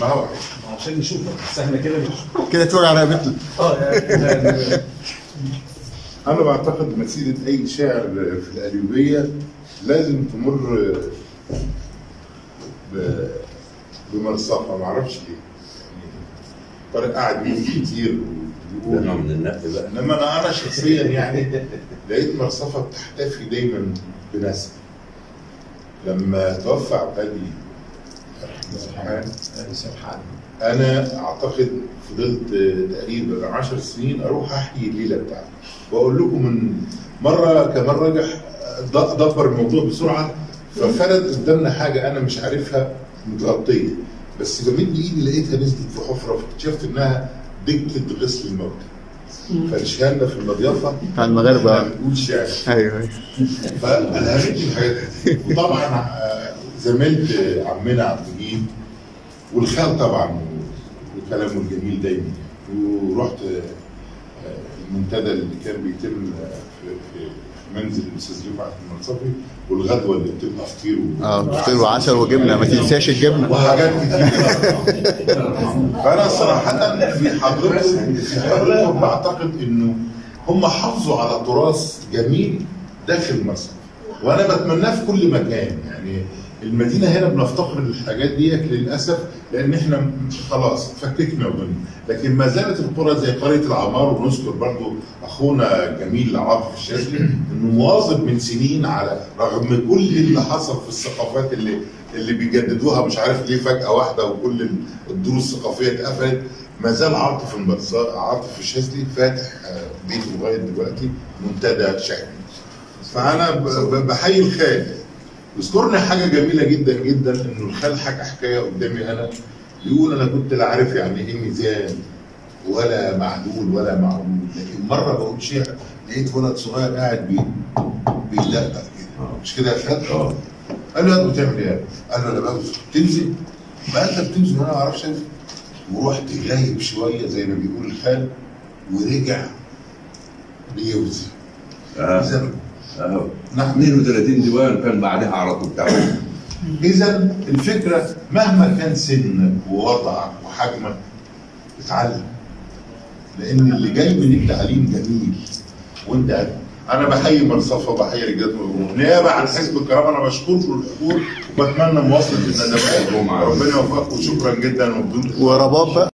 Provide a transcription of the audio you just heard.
ما هو عشان نشوف بس احنا كده كده توجع رقبتنا. يعني انا بعتقد مسيره اي شاعر في القليوبيه لازم تمر بمرصفه، ما اعرفش ليه. يعني طارق قاعد يقول كتير وبيقول نوع من النقد بقى، انما انا شخصيا يعني لقيت مرصفه بتحتفي دايما بناسها. لما توفى عبد سرحان، انا اعتقد فضلت تقريبا 10 سنين اروح احيي الليلة بتاعتي، واقول لكم من مرة كمان راجح دبر الموضوع بسرعة، ففرد قدامنا حاجة انا مش عارفها متغطيه، بس بمد ايدي لقيتها نزلت في حفره، فاكتشفت انها دكه غسل الموتى. فالشهادة في المضيافه بتاع المغاربة بنقول شعر. ايوه فالهمتني الحاجات دي. وطبعا زميلت عمنا عبد المجيد والخال طبعا وكلامه الجميل دايما، ورحت المنتدى اللي كان بيتم في منزل الاستاذ رفعت المنصفي، والغدوه اللي بتبقى فطير فطير وعسل وجبنه، ما تنساش الجبنة وحاجات كتير. فانا صراحة في حضرتهم بعتقد انه هم حافظوا على تراث جميل داخل مصر، وانا بتمناه في كل مكان. يعني المدينة هنا بنفتقر للحاجات ديت للاسف، لان احنا خلاص فككنا وبن، لكن ما زالت القرى زي قرية العمار. ونذكر برضو اخونا الجميل عاطف الشاذلي انه مواظب من سنين على رغم كل اللي حصل في الثقافات اللي بيجددوها مش عارف ليه فجاة واحدة وكل الدروس الثقافية اتقفلت، ما زال عاطف الشاذلي فاتح بيته لغاية دلوقتي منتدى شعبي. فانا بحيي الخال. اذكرني حاجة جميلة جدا جدا، انه الخال حكى حكاية قدامي انا، بيقول انا كنت لا عارف يعني ايه ميزان ولا معدول ولا معقول، لكن مرة بقول شعر لقيت ولد صغير قاعد بيدقق كده، مش كده يا خال؟ قال له انت بتعمل ايه؟ قال له انا بوزن. تنزل؟ ما انت بتنزل وانا ما اعرفش انزل. ورحت غايب شوية زي ما بيقول الخال، ورجع بيوزن. اذا نعم 32 ديوان كان بعدها على طول. اذا الفكرة مهما كان سنك ووضعك وحجمك اتعلم، لان اللي جاي من التعليم جميل. وانت انا بحيي مرصفه وبحيي رجالات نيابة عن حزب الكرامة، انا بشكركم الحضور وبتمنى مواصلة الندوات، ربنا يوفقكم وشكرا جدا. ورباب بقى.